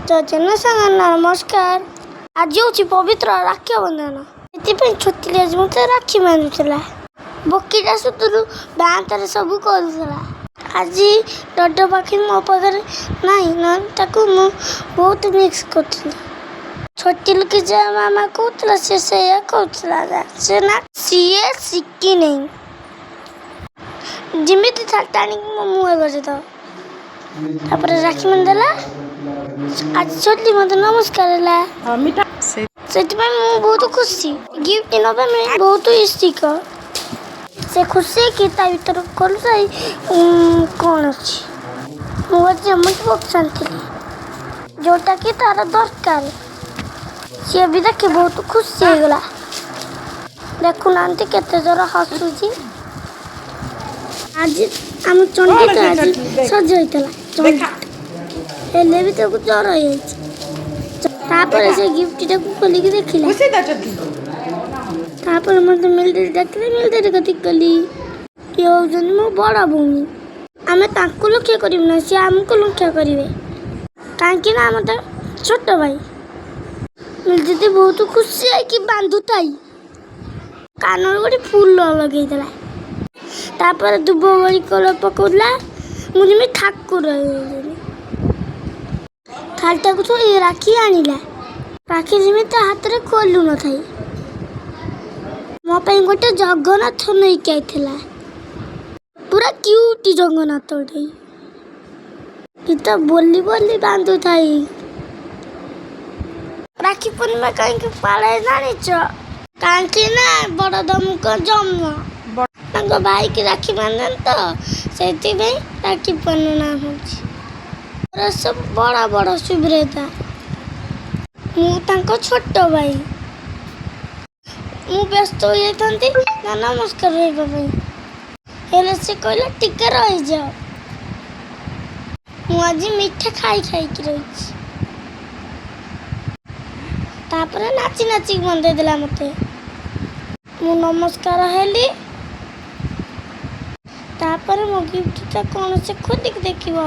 ଜୟ ସାଙ୍ଗ, ନମସ୍କାର। ଆଜି ହେଉଛି ପବିତ୍ର ରାକ୍ଷୀ ବନ୍ଧନ। ସେଥିପାଇଁ ଛୋଟିଲି ଆଜି ମୋତେ ରାକ୍ଷୀ ବାନ୍ଧୁଥିଲା। ବକିଟା ସୁତୁରୁ ବାନ୍ତରେ ସବୁ କରୁଥିଲା। ଆଜି ଡଡ ପାଖେ ମୋ ପାଖରେ ନାହିଁ, ନହେଲେ ତାକୁ ମୁଁ ବହୁତ ମିସ୍ କରୁଥିଲି। ଛୋଟିଲିକି ଯାହା ମାମା କହୁଥିଲା, ସେ ସେଇଆ କହୁଥିଲା। ସେ ନା ସିଏ ଶିଖିନେଇ, ଯେମିତି ଟାଣିକି ମୋ ମୁହଁରେ ବଜେଇଦେବ। ତାପରେ ରାକ୍ଷୀ ବାନ୍ଧିଦେଲା। ଆଜି ଛୋଟଲି ମୋତେ ନମସ୍କାର ହେଲା। ହଁ, ମିଠା ସେ। ସେଥିପାଇଁ ମୁଁ ବହୁତ ଖୁସି। ଗିଫ୍ଟ ନେବା ପାଇଁ ବହୁତ ଇଚ୍ଛୁକ। ସେ ଖୁସି ହେଇକି ତା ଭିତରକୁ ଖୋଲୁଥାଇ କ'ଣ ଅଛି। ମୁଁ ଗୋଟେ ଜେମେଟ୍ରି ବକ୍ସ ଆଣିଥିଲି, ଯେଉଁଟାକି ତାର ଦରକାର। ସିଏ ବି ଦେଖି ବହୁତ ଖୁସି ହେଇଗଲା। ଦେଖୁନାହାନ୍ତି, କେତେ ଜୋର ହସୁଛି। ଆଜି ଆମ ଚଣ୍ଡିତ ଆଜି ସଜ ହେଇଥିଲା ଦେଖା। ହେଲେ ବି ତାକୁ ଜ୍ୱର ହେଇଯାଇଛି। ତାପରେ ସେ ଗିଫ୍ଟଟାକୁ ଖୋଲିକି ଦେଖିଲା। ଖୁସି ତ ଚଟଲି। ତାପରେ ମୋତେ ମିଲଟେରୀ ଡାକିଲେ, ମିଲଟେରୀ କତିକି ଗଲି। ଇଏ ହେଉଛନ୍ତି ମୋ ବଡ଼ ଭଉଣୀ। ଆମେ ତାଙ୍କୁ ଲକ୍ଷ୍ୟ କରିବୁ ନା, ସିଏ ଆମକୁ ଲକ୍ଷ୍ୟ କରିବେ, କାହିଁକି ନା ଆମେ ତ ଛୋଟ ଭାଇ। ଦିଦି ବହୁତ ଖୁସି ହେଇକି ବାନ୍ଧୁଥାଇ କାନରେ ଗୋଟେ ଫୁଲ ଲଗେଇଦେଲା। ତାପରେ ଦୁବ ବଳି କୋଳ ପକଉଥିଲା, ମୁଁ ଯେମିତି ଠାକୁର ହେଇଗଲି। ଥାଳିଟାକୁ ଥୋଇ ରାକ୍ଷୀ ଆଣିଲା। ରାକ୍ଷୀ ଯେମିତି ତା ହାତରେ ଖୋଲୁ ନଥାଏ। ମୋ ପାଇଁ ଗୋଟେ ଜଗନ୍ନାଥ ନେଇକି ଆଇଥିଲା, ପୁରା କ୍ୟୁଟି ଜଗନ୍ନାଥ ଗୋଟେ। ଗୀତ ବୋଲି ବୋଲି ବାନ୍ଧୁଥାଇ। ରାକ୍ଷୀ ପୂର୍ଣ୍ଣିମା କାହିଁକି ପାଳେ ଜାଣିଛ? କାହିଁକି ନା ବଡ଼ ଦମଙ୍କ ଜନ୍ମ, ତାଙ୍କ ଭାଇକି ରାକ୍ଷୀ ବାନ୍ଧନ୍ତି ତ, ସେଇଥିପାଇଁ ରାକ୍ଷୀ ପୂର୍ଣ୍ଣିମା ହେଉଛି। ମୋର ସବୁ ବଡ଼ ବଡ଼ ସୁବିଧା, ମୁଁ ତାଙ୍କ ଛୋଟ ଭାଇ। ମୁଁ ବ୍ୟସ୍ତ ହୋଇଯାଇଥାନ୍ତି ନା ନମସ୍କାର ରହିବା ପାଇଁ, ହେଲେ ସେ କହିଲା, ଟିକେ ରହିଯାଅ। ମୁଁ ଆଜି ମିଠା ଖାଇ ଖାଇକି ରହିଛି। ତାପରେ ନାଚି ନାଚିକି ବନ୍ଦେଇ ଦେଲା ମୋତେ। ମୁଁ ନମସ୍କାର ହେଲି। ତାପରେ ମୋ ଗିଫ୍ଟଟା କ'ଣ ସେ ଖୋଲିକି ଦେଖିବ।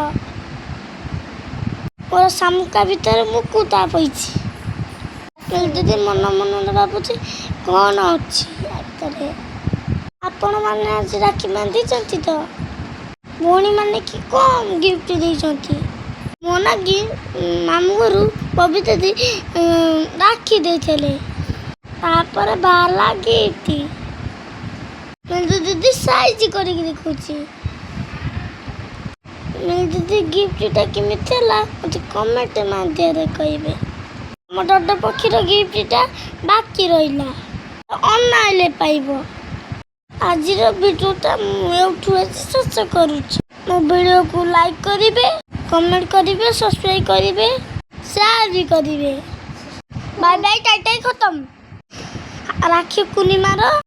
ମୋର ଶାମୁକା ଭିତରେ ମୁକୁତା ପଇଛି। ଦିଦି ମନ ମନରେ ଭାବୁଛି, କ'ଣ ଅଛି ୟା ଭିତରେ? ଆପଣମାନେ ଆଜି ରାକ୍ଷୀ ବାନ୍ଧିଛନ୍ତି ତ? ଭଉଣୀମାନେ କି କ'ଣ ଗିଫ୍ଟ ଦେଇଛନ୍ତି? ମୋ ନାଗି ମାମୁଁ ଘରୁ ବବିତା ଦି ରାକ୍ଷୀ ଦେଇଥିଲେ। ତାପରେ ବାହାରିଲା ଗିଫ୍ଟ। ଦିଦି ସାଇଜ କରିକି ଦେଖୁଛି। ଦିଦି, ଗିଫ୍ଟଟା କେମିତି ହେଲା, ମୋତେ କମେଣ୍ଟ ମାଧ୍ୟମରେ କହିବେ। ଆମ ଡଡ ପକ୍ଷୀର ଗିଫ୍ଟଟା ବାକି ରହିଲା, ଅନାଇଲେ ପାଇବ। ଆଜିର ଭିଡ଼ିଓଟା ମୁଁ ଏଇଠୁ ଆଜି ଶେଷ କରୁଛି। ମୋ ଭିଡ଼ିଓକୁ ଲାଇକ୍ କରିବେ, କମେଣ୍ଟ କରିବେ, ସବସ୍କ୍ରାଇବ୍ କରିବେ, ସେୟାର ବି କରିବେ। ବାଇ ବାଇ, ଟାଟା, ଖତମ। ରାକ୍ଷୀ ପୂର୍ଣ୍ଣିମାର